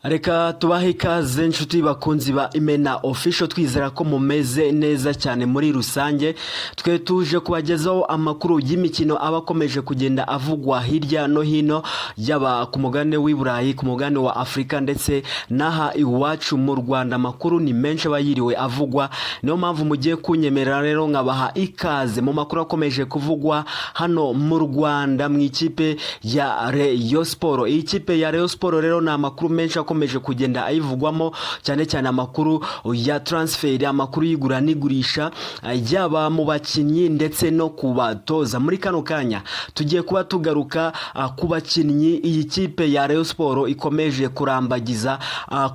Reka tubahe ikaze, inshuti bakunzi ba Imena Official. Twizera ko mumeze neza cyane muri rusange. Twe tuje kubagezaho amakuru y'imikino aba akomeje kugenda avugwa hirya no hino, yaba ku mugabane w'i Burayi, ku mugabane wa Afurika ndetse n'aha iwacu mu Rwanda. Amakuru ni menshi aba yiriwe avugwa, niyo mpamvu mugiye kunyemerera rero nkabaha ikaze mu makuru akomeje kuvugwa hano mu Rwanda mu ikipe ya Rayon Sport. Iyi kipe ya Rayon Sport rero ni amakuru menshi akomeje kugenda ayivugwamo, cyane cyane amakuru ya transfer, amakuru y'igura n'igurisha, yaba mu bakinnyi ndetse no ku batoza. Muri kano kanya tugiye kuba tugaruka ku bakinnyi iyi kipe ya Rayon Sport ikomeje kurambagiza,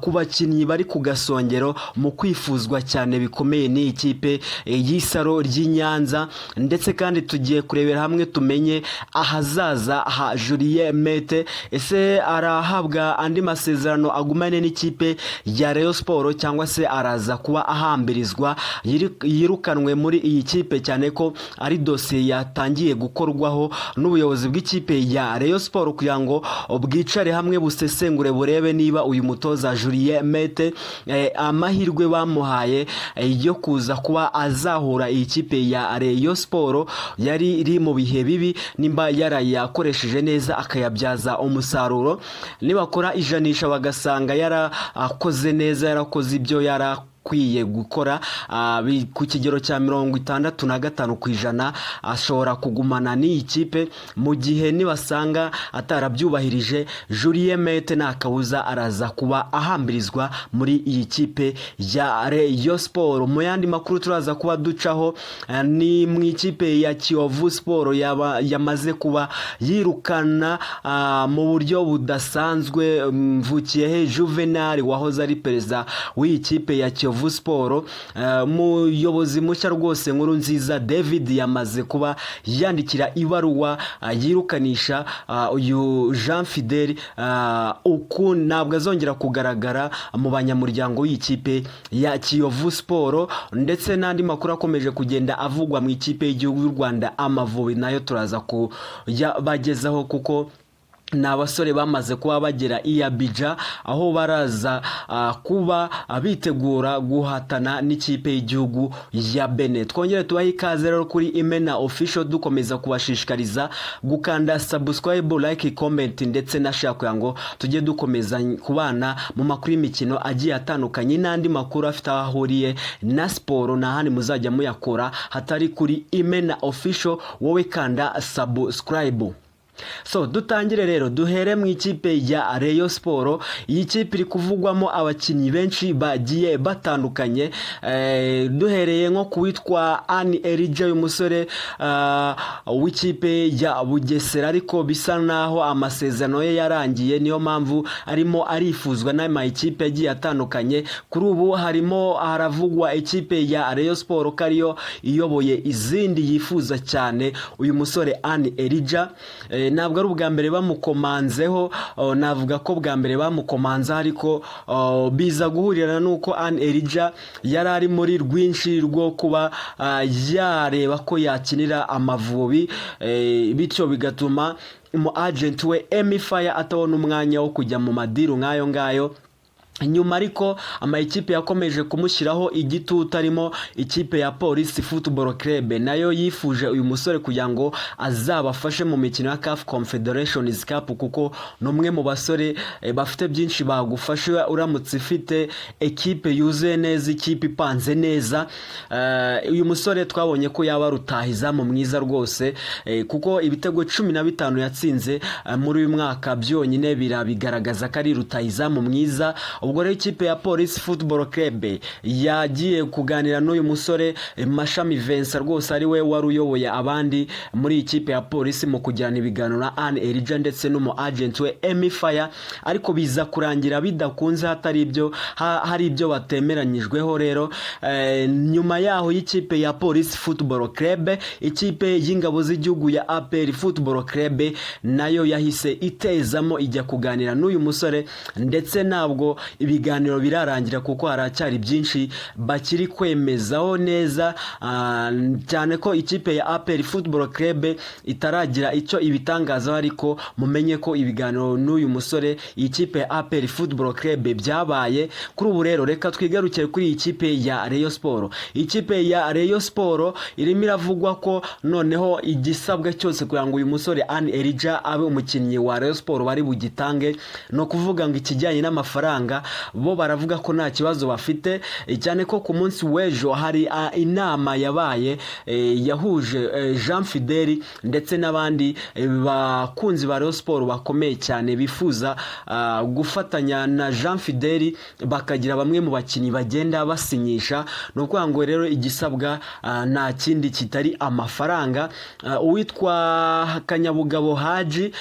ku bakinnyi bari ku gasongero mu kwifuzwa cyane bikomeye n'iyi kipe y'Isaro ry'i Nyanza. Ndetse kandi tugiye kurebera hamwe tumenye ahazaza ha Julien Mete. Ese arahabwa andi masezerano agumane n'ikipe ya Rayon Sport, cyangwa se araza kuba ahambirizwa yirukanwe muri iyi kipe, cyane ko ari dosiye yatangiye gukorwaho n'ubuyobozi bw'ikipe ya Rayon Sport kugira ngo bwicare hamwe busesengure, burebe niba uyu mutoza Julien Mete amahirwe bamuhaye yo kuza kuba azahura iyi kipe ya Rayon Sport yari iri mu bihe bibi, nimba yarayakoresheje neza akayabyaza umusaruro. Nibakora ijanisha bagasanga yarakoze neza, yarakoze ibyo yarakwiye gukora ku kigero cya 65%, ashobora kugumana n'iyi kipe. Mu gihe nibasanga atarabyubahirije, Julien Mete nta kabuza araza kuba ahambirizwa muri iyi kipe ya Rayon Sport. Mu yandi makuru turaza kuba ducaho ni mu ikipe ya Kiyovu Sport yaba yamaze kuba yirukana mu buryo budasanzwe Mvukiyehe Juvenal wahoze ari perezida w'iyi kipe ya Kiyovu Sport. Umuyobozi mushya rwose Nkurunziza David yamaze kuba yandikira ibaruwa yirukanisha uyu Jean Fidel, uku ntabwo azongera kugaragara mu banyamuryango w'iyi ya Kiyovu Sport. Ndetse n'andi makuru akomeje kugenda avugwa mu ikipe y'igihugu y'u Rwanda Amavubi, nayo turaza kuyabagezaho kuko ni abasore bamaze kuba bagera i Abidjan, aho baraza kuba bitegura guhatana n'ikipe y'igihugu ya Benin. Twongere tubahe ikaze rero kuri Imena Official, dukomeza kubashishikariza gukanda subscribe, like, comment ndetse na share kugira ngo tujye dukomeza kubana mu makuru y'imikino agiye atandukanye n'andi makuru afite aho ahuriye na siporo. Nta handi muzajya muyakora hatari kuri Imena Official. Wowe kanda subscribe. So dutangire rero, duhere mu ikipe ya Rayon Sport. Iyi kipe iri kuvugwamo abakinnyi benshi bagiye batandukanye, duhereye nko ku witwa Ani Elijah, uyu musore w'ikipe ya Bugesera, ariko bisa naho amasezerano ye yarangiye, niyo mpamvu arimo arifuzwa n'ama ikipe agiye atandukanye. Kuri ubu harimo haravugwa ikipe ya Rayon Sport ko ariyo iyoboye izindi yifuza cyane uyu musore Ani Elijah. Ntabwo ari ubwa mbere bamukomanzeho, navuga ko bwa mbere bamukomanzeho, ariko biza guhurirana n'uko Ani Elijah yari ari muri rwinshi rwo kuba yareba ko yakinira Amavubi, bityo bigatuma umu agent we Emi Fire atabona umwanya wo kujya mu ma deal nk'ayo ngayo. Nyuma ariko amakipe yakomeje kumushyiraho igitutu, arimo ikipe ya Police Football Club, nayo yifuje uyu musore kugira ngo azabafashe mu mikino ya CAF Confederations Cup, kuko ni umwe mu basore bafite byinshi bagufasha uramutse ufite ekipe yuzuye neza, ikipe ipanze neza. Uyu musore twabonye ko yaba rutahizamu mwiza rwose, kuko ibitego 15 yatsinze muri uyu mwaka byonyine birabigaragaza ko ari rutahizamu mwiza. Ubwo rero ikipe ya Police Football Club yagiye kuganira n'uyu musore Mashami Vincent rwose, ari we wari uyoboye abandi muri iyi kipe ya Polisi mu kugirana ibiganiro na Anne Elijah ndetse n'umu agent we Emi Fire, ariko biza kurangira bidakunze, hatari ibyo hari ibyo batemeranyijweho. Rero nyuma yaho y'ikipe ya Police Football Club, ikipe y'ingabo z'igihugu ya APR Football Club nayo yahise itezamo ijya kuganira n'uyu musore, ndetse ntabwo ibiganiro birarangira, kuko haracyari byinshi bakiri kwemezaho neza, cyane ko ikipe ya APR Football Club itaragira icyo ibitangazaho. Ariko mumenye ko ibiganiro n'uyu musore, iyi kipe ya APR Football Club, byabaye. Kuri ubu rero reka twigarukire kuri iyi kipe ya Rayon Sport. Ikipe ya Rayon Sport irimo iravugwa ko noneho igisabwa cyose kugira ngo uyu musore Ani Elijah abe umukinnyi wa Rayon Sport bari bugitange. Ni ukuvuga ngo ikijyanye n'amafaranga bo baravuga ko nta kibazo bafite, cyane ko ku munsi w'ejo hari inama yabaye yahuje Jean Fideli ndetse n'abandi bakunzi ba Rayon Sport bakomeye cyane bifuza gufatanya na Jean Fideli, bakagira bamwe mu bakinnyi bagenda basinyisha. Ni ukuvuga ngo rero igisabwa nta kindi kitari amafaranga. Uwitwa Kanyabugabo Haji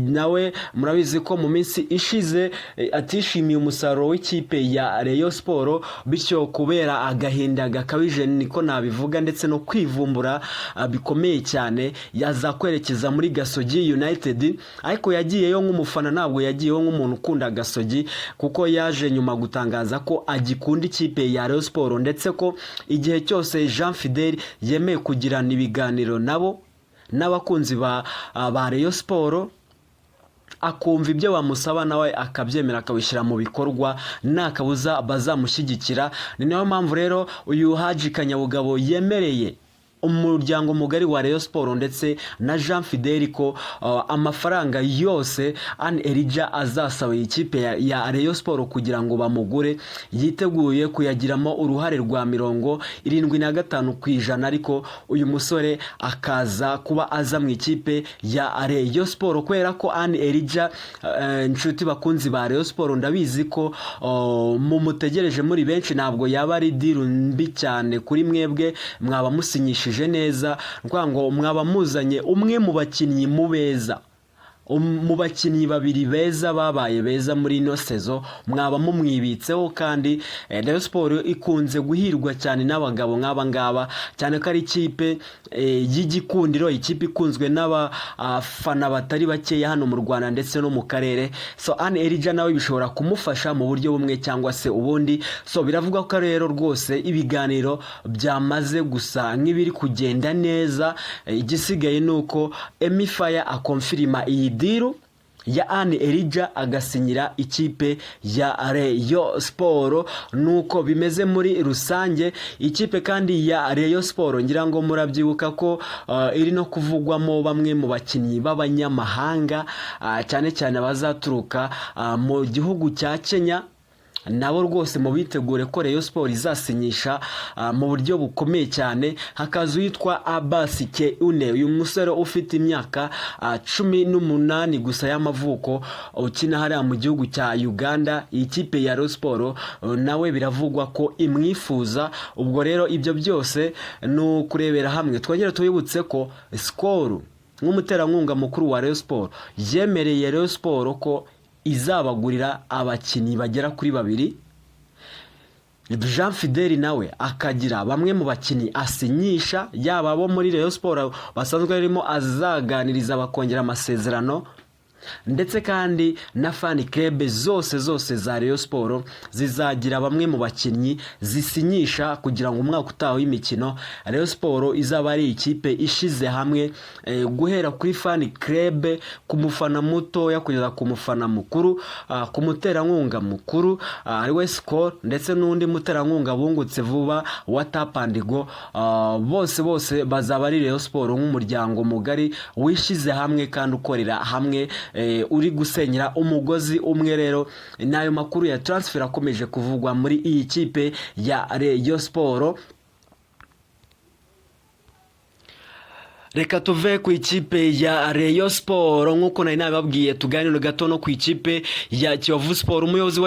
nawe murabizi ko mu minsi ishize atishimiye umusaruro w'ikipe ya Rayon Sport, bityo kubera agahinda gakabije, niko nabivuga, ndetse no kwivumbura bikomeye cyane, yaza kwerekeza muri Gasogi United. Ariko yagiyeyo nk'umufana, ntabwo yagiyeyo nk'umuntu ukunda Gasogi, kuko yaje nyuma gutangaza ko agikunda ikipe ya Rayon Sport, ndetse ko igihe cyose Jean Fidel yemeye kugirana ibiganiro nabo n'abakunzi ba Rayon Sport, akumva ibyo bamusaba nawe akabyemera akabishyira mu bikorwa, nta kabuza bazamushyigikira. Ni nayo mpamvu rero uyu Haji Kanyabugabo yemereye umuryango mugari wa Rayon Sport ndetse na Jean Fidel ko amafaranga yose An Elijah azasaba iyi kipe ya Rayon Sport kugira ngo bamugure, yiteguye kuyagiramo uruhare rwa 75%, ariko uyu musore akaza kuba aza mu ikipe ya Rayon Sport. Kubera ko An Elijah, inshuti bakunzi ba Rayon Sport, ndabizi ko mumutegereje muri benshi, ntabwo yaba ari deal mbi cyane kuri mwebwe, mwaba musinyishije neza. Ni ukuvuga ngo mwaba muzanye umwe mu bakinnyi mu beza, mu bakinnyi babiri beza babaye beza muri ino saison, mwaba mumwibitseho. Kandi Rayon Sport ikunze guhirwa cyane n'abagabo nk'aba ngaba, cyane ko ari ikipe y'igikundiro, ikipe ikunzwe n'abafana batari bakeya hano mu Rwanda ndetse no mu karere. So Anne Elijah nawe bishobora kumufasha mu buryo bumwe cyangwa se ubundi. So biravugwa ko rero rwose ibiganiro byamaze gusa nk'ibiri kugenda neza. Igisigaye ni uko Emi Fire akonfirima iyi deal ya Anne Elijah, agasinyira ikipe ya Rayon Sport. Nuko bimeze muri rusange. Ikipe kandi ya Rayon Sport, ngira ngo murabyibuka ko iri no kuvugwamo bamwe mu bakinnyi b'abanyamahanga, cyane cyane abazaturuka mu gihugu cya Kenya. Nabo rwose mubitegure ko Rayon Sport izasinyisha mu buryo bukomeye cyane. Hakaza uwitwa Abbas Keune, uyu musore ufite imyaka 18 gusa y'amavuko, ukina hariya mu gihugu cya Uganda. Iyi kipe ya Rayon Sport nawe biravugwa ko imwifuza. Ubwo rero ibyo byose ni ukurebera hamwe. Twongere tubibutse ko Skol nk'umuterankunga mukuru wa Rayon Sport yemereye Rayon Sport ko izabagurira abakinnyi bagera kuri babiri, Jean Fideli nawe akagira bamwe mu bakinnyi asinyisha, yaba abo muri Rayon Sport basanzwe barimo azaganiriza bakongera amasezerano, ndetse kandi na fan club zose zose za Rayon Sport zizagira bamwe mu bakinnyi zisinyisha, kugira ngo umwaka utaha w'imikino Rayon Sport izaba ari ikipe ishize hamwe, guhera kuri fan club, ku mufana mutoya kugeza ku mufana mukuru, ku muterankunga mukuru ari we Skol, ndetse n'undi muterankunga bungutse vuba wa Tap and Go. Bose bose bazaba ari Rayon Sport nk'umuryango mugari wishyize hamwe kandi ukorera hamwe, uri gusenyera umugozi umwe. Rero n'ayo makuru ya transfer akomeje kuvugwa muri iyi kipe ya Rayon Sport. Reka tuve ku ikipe ya Rayon Sport nk'uko nari nabibabwiye, tuganire gato no ku ikipe ya Kiyovu Sport. Umuyobozi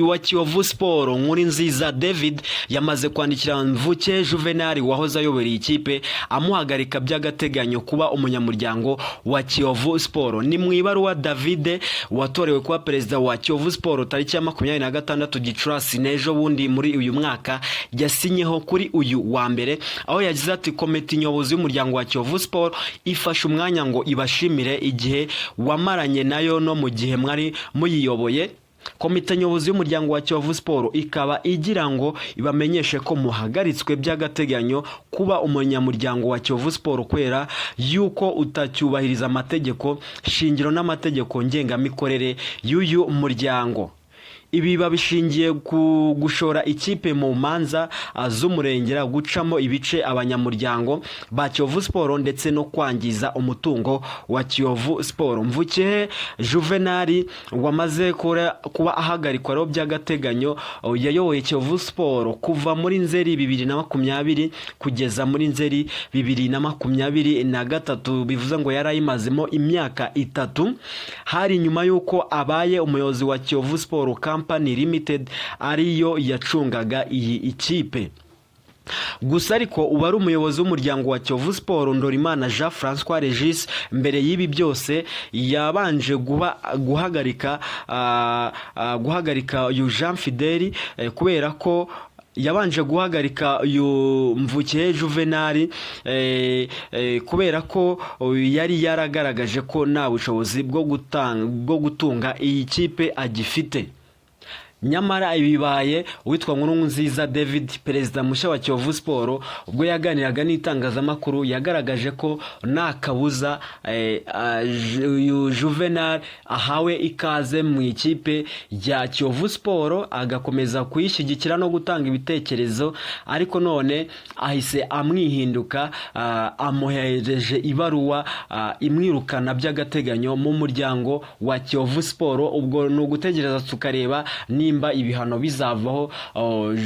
wa Kiyovu Sport, Nkurunziza David, yamaze kwandikira Mvuke Juvenal wahoze ayobora iyi kipe, amuhagarika by'agateganyo kuba umunyamuryango wa Kiyovu Sport. Ni mu ibaruwa David watorewe kuba perezida wa Kiyovu Sport tariki ya 26 Gicurasi, n'ejo bundi muri uyu mwaka, yasinyeho kuri uyu wa mbere, aho yagize ati: "Komite nyobozi y'umuryango wa Kiyovu Sport ifashe umwanya ngo ibashimire igihe wamaranye nayo no mu gihe mwari muyiyoboye." Komite nyobozi y'umuryango wa Kiyovu Sport ikaba igira ngo ibamenyeshe ko muhagaritswe by'agateganyo kuba umunyamuryango wa Kiyovu Sport kubera yuko utacyubahiriza amategeko shingiro n'amategeko ngengamikorere y'uyu muryango. Ibi babishingiye ku gushora ikipe mu manza z'umurengera, gucamo ibice abanyamuryango ba Kiyovu Sport ndetse no kwangiza umutungo wa Kiyovu Sport. Mvukiyehe Juvenal wamaze kuba ahagarikwa rero by'agateganyo, yayoboye Kiyovu Sport kuva muri Nzeri 2020 kugeza muri Nzeri 2023, bivuze ngo yari ayimazemo imyaka 3. Hari nyuma y'uko abaye umuyobozi wa Kiyovu Sport Company Limited, ariyo yacungaga iyi ikipe. Gusa ariko ubu ari umuyobozi w'umuryango wa Kiyovu Sport, Ndorimana Jean Francois Regis, mbere y'ibi byose yabanje guhagarika uyu Jean Fideli kubera ko yabanje guhagarika uyu Mvukiyehe Juvenal kubera ko yari yaragaragaje ko nta bushobozi bwo gutunga iyi kipe agifite. Nyamara ibibaye, uwitwa Nkurunziza David, perezida mushya wa Kiyovu Sport, ubwo yaganiraga n'itangazamakuru yagaragaje ko nta kabuza uyu Juvenal ahawe ikaze mu ikipe ya Kiyovu Sport, agakomeza kuyishyigikira no gutanga ibitekerezo. Ariko none ahise amwihinduka, amuhereje ibaruwa imwirukana by'agateganyo mu muryango wa Kiyovu Sport. Ubwo ni ugutegereza tukareba nimba ibihano bizavaho,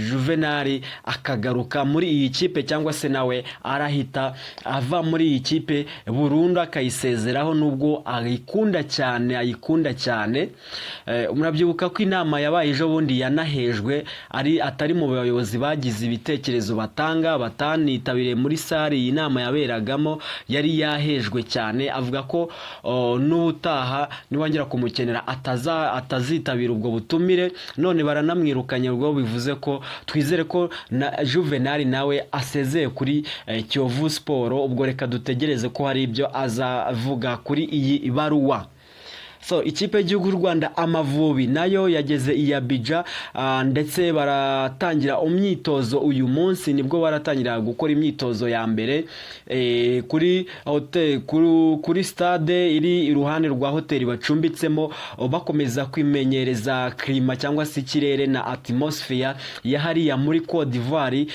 Juvenal akagaruka muri iyi kipe, cyangwa se nawe arahita ava muri iyi kipe burundu akayisezeraho, nubwo ayikunda cyane, ayikunda cyane. Murabyibuka ko inama yabaye ejo bundi yanahejwe, ari atari mu bayobozi bagize ibitekerezo batanga, batanitabiriye muri salle iyi nama yaberagamo, yari yahejwe cyane. Avuga ko n'ubutaha nibongera kumukenera atazitabira ubwo butumire. None baranamwirukanye, ubwo bivuze ko twizere ko na Juvenal nawe asezeye kuri Kiyovu Sport. Ubwo reka dutegereze ko hari ibyo azavuga kuri iyi baruwa. So ikipe y'igihugu y'u Rwanda Amavubi nayo yageze i Abidjan, ndetse baratangira imyitozo uyu munsi, nibwo baratangira gukora imyitozo ya mbere kuri hotel, kuri stade iri iruhande rwa hoteli bacumbitsemo, bakomeza kwimenyereza climat cyangwa se ikirere na atmosphere ya hariya muri Cote d'Ivoire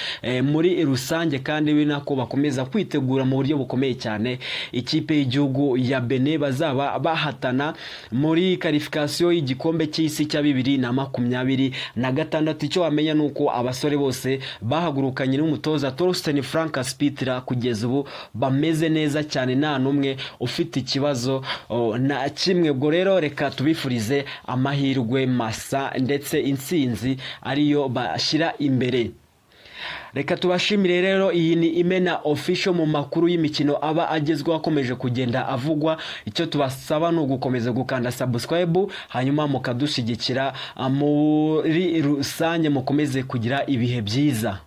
muri rusange, kandi bi nako bakomeza kwitegura mu buryo bukomeye cyane ikipe y'igihugu ya Benin bazaba bahatana muri qualification y'igikombe cy'isi cya 2026. Icyo wamenya ni uko abasore bose bahagurukanye n'umutoza Torsten Frank Spittler kugeza ubu bameze neza cyane, nta n'umwe ufite ikibazo na kimwe. Ubwo rero reka tubifurize amahirwe masa ndetse intsinzi ariyo bashyira imbere. Reka tubashimire rero. Iyi ni Imena Official mu makuru y'imikino aba agezweho akomeje kugenda avugwa. Icyo tubasaba ni ugukomeza gukanda subscribe, hanyuma mukadushyigikira muri rusange. Mukomeze kugira ibihe byiza.